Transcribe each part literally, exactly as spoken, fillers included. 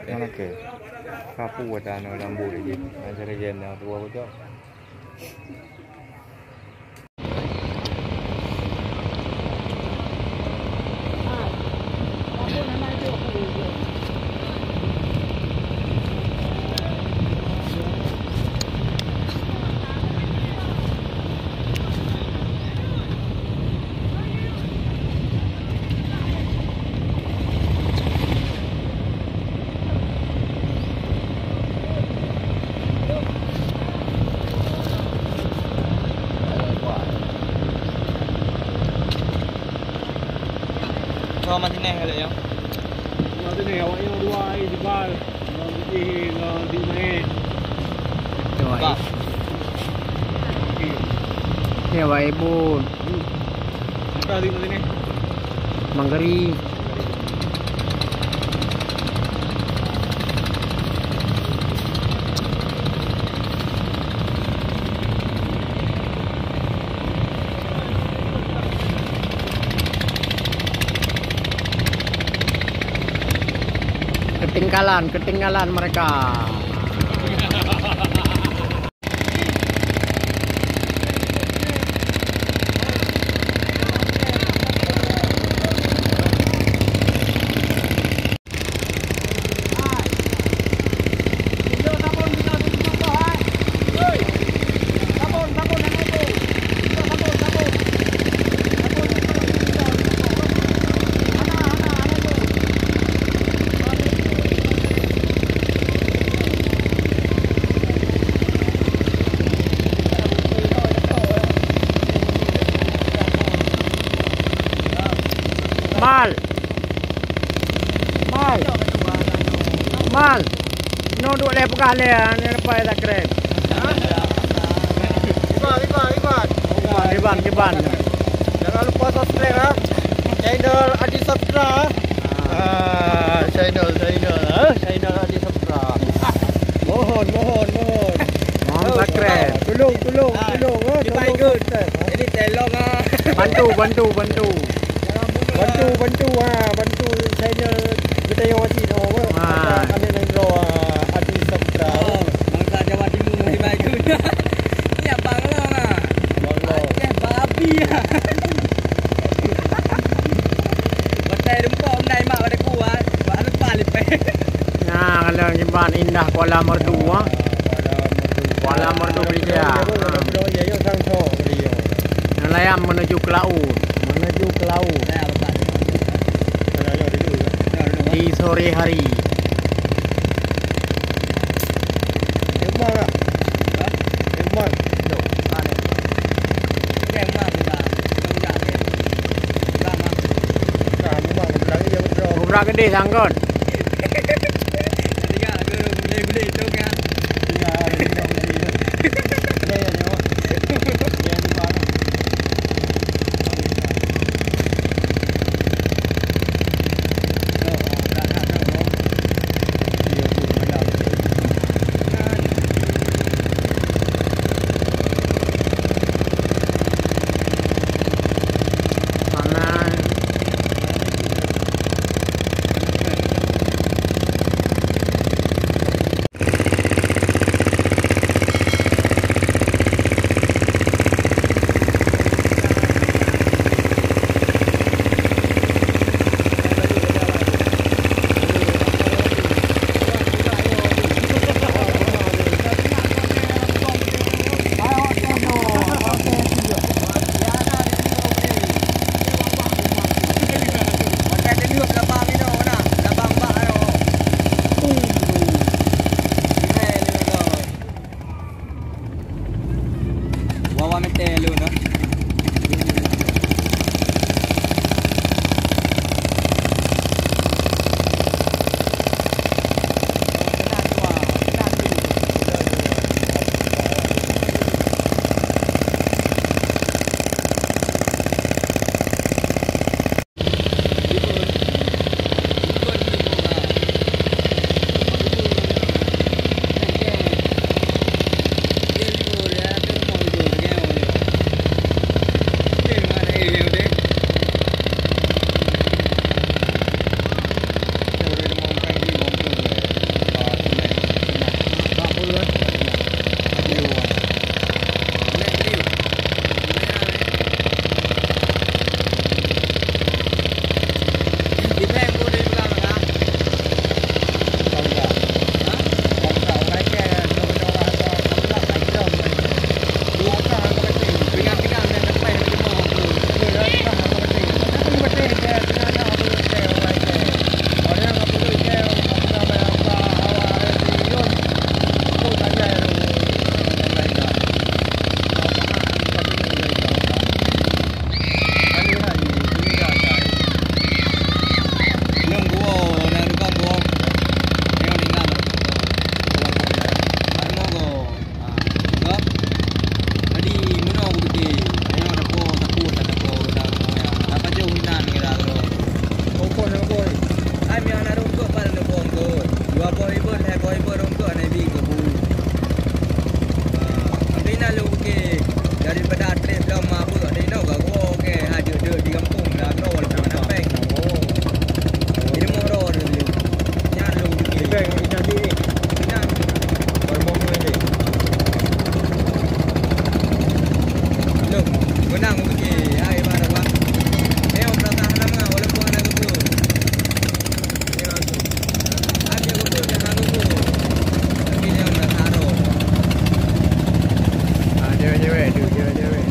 Nyang lakèe. Ka peue ata aneuk lam buet jih. Nyang seureuen nyang tuha beutôi. Sama sini ada yang. Sama sini awak yang dua ai Jebal. Ngon Dik Maek. Nyoe, Bang. Okey. Nyoe, Bang Ibun. Hmm. Buka di sini. Manggeri. Ketinggalan, ketinggalan mereka. Mal. Mal. Mal. Nyoe duek lé peugah lé, ah, ni lepas dah keren. Iban, Iban, Iban. Iban, Iban. Jangan lupa subscribe, ah. Channel Adi Saputra. Ah, channel, channel, ah. Channel Adi Saputra. Mohon, mohon, mohon. Mohon subscribe. Tolong, tolong, tolong, ah. Tolong subscribe, ah. Jadi tolong, ah. Bantu, bantu, bantu. Bantu, bantu, ha, bantu channel geutanyoe cit, oh, apa? Ha. Aneuk nanggroe, ha, Adi Saputra. Oh, bangsa Jawa Timur, di Bayu. Ni abang lo, ha. Abang lo. Aceh babi, ha. Batai rumpok, undai mak pada kuat. Bak lupa lipeh. Nah, kalau nyimpan indah Kuala Merdu, ha. Kuala Merdu. Kuala Merdu Malaysia. Kuala Merdu, ya, ya, sang sok, ya. Nelayan menuju ke laut. Menuju ke laut. Di sore hari. Murah gede sangkon. Bông tu, dua boh ribèe, lhèe boh ribèe rungkut hana bi keu bu. Ah, tapi na lôn pike daripada trép lom mabeuek di noe ka gua ke ha jeuet-jeuet di gampông lah bro walaupun na péng. Di rumoh ro tu. Nyan lôn pike. Péng ni jadi ni. Nyan. Baru mau mulai ni. Lôn, benang pike. Hai, mana, Bang? Eh, orang dah nama walaupun ada tu. Cewek-cewek tu, cewek-cewek.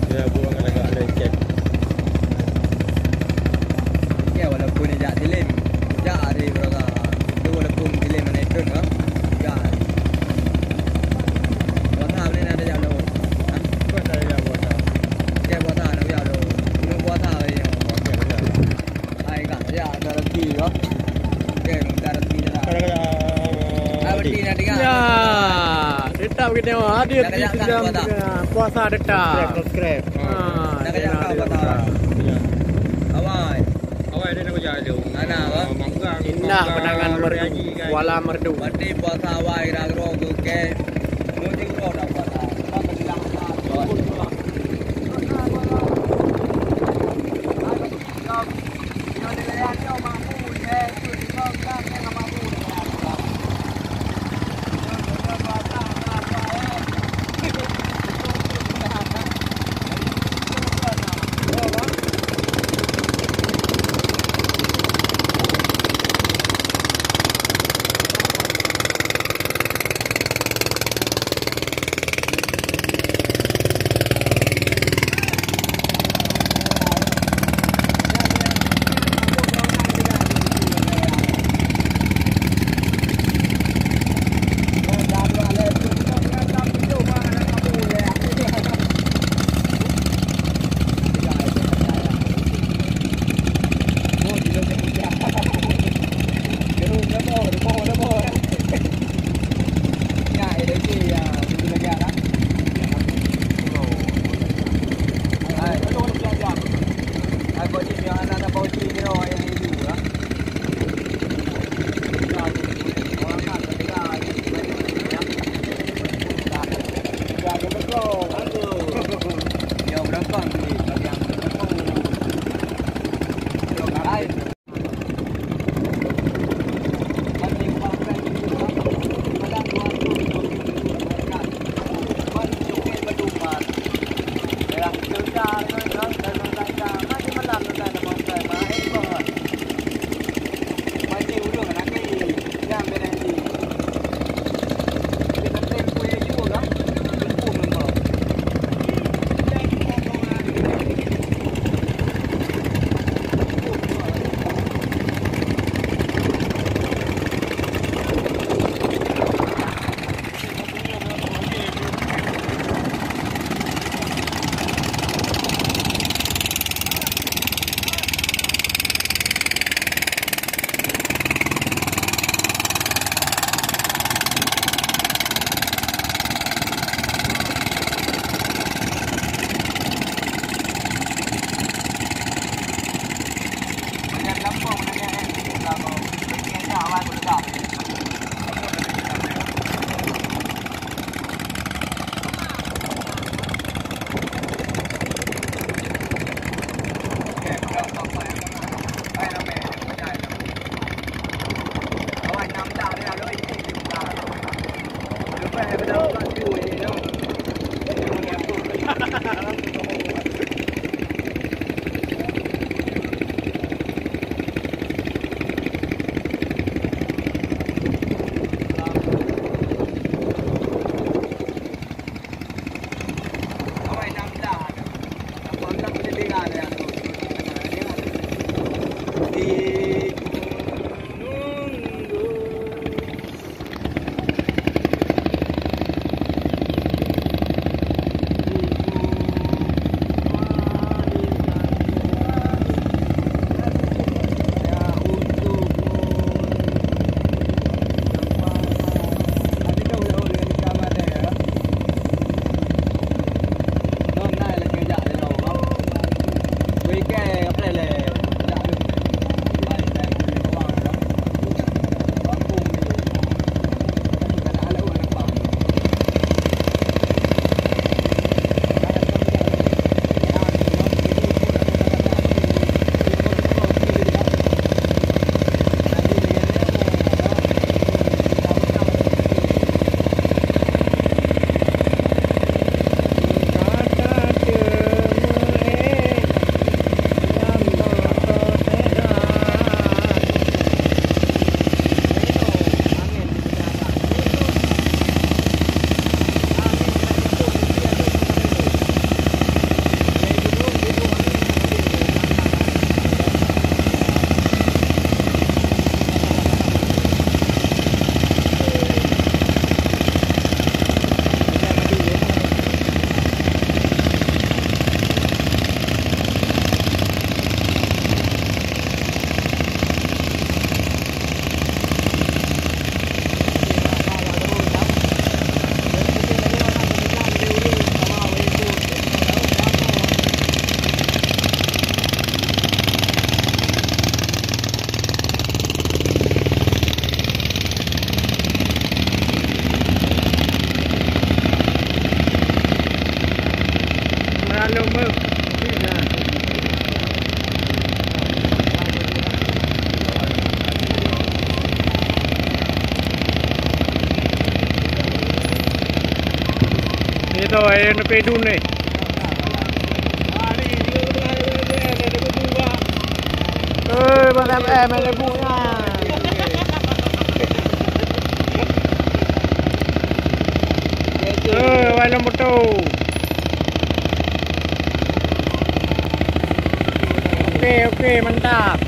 Ya, buang lagak ada ikan. Ya, walaupun jak tilim, jak di beragam. Itu walaupun tilim mana itu, ha? Ya. Puasa ni ada jak lo. Puasa ada jak puasa. Dia puasa nak jak lo. Gunung puasa ni. Puasa ada. Hai, Kak, ya, ada rezeki, ya. Okey, minta rezeki dah. Ada, ada. Ah, berarti nak dengar. Ya, tetap kita hadir di dalam puasa tetap. Subscribe, subscribe. Ah, nak kerja apa, Kak? Ya. Awai. Awai dia nak kerja tu. Mana, apa? Indah pandangan merdu, kuala merdu. Berarti puasa awai dah grogi ke. Mesti grogi dah puasa. Apa bilang? Soe neupeu dum ni? Eh, Bang Sam, eh, main lagu nyan. Eh, awai lom moto. Oke, oke, mantap.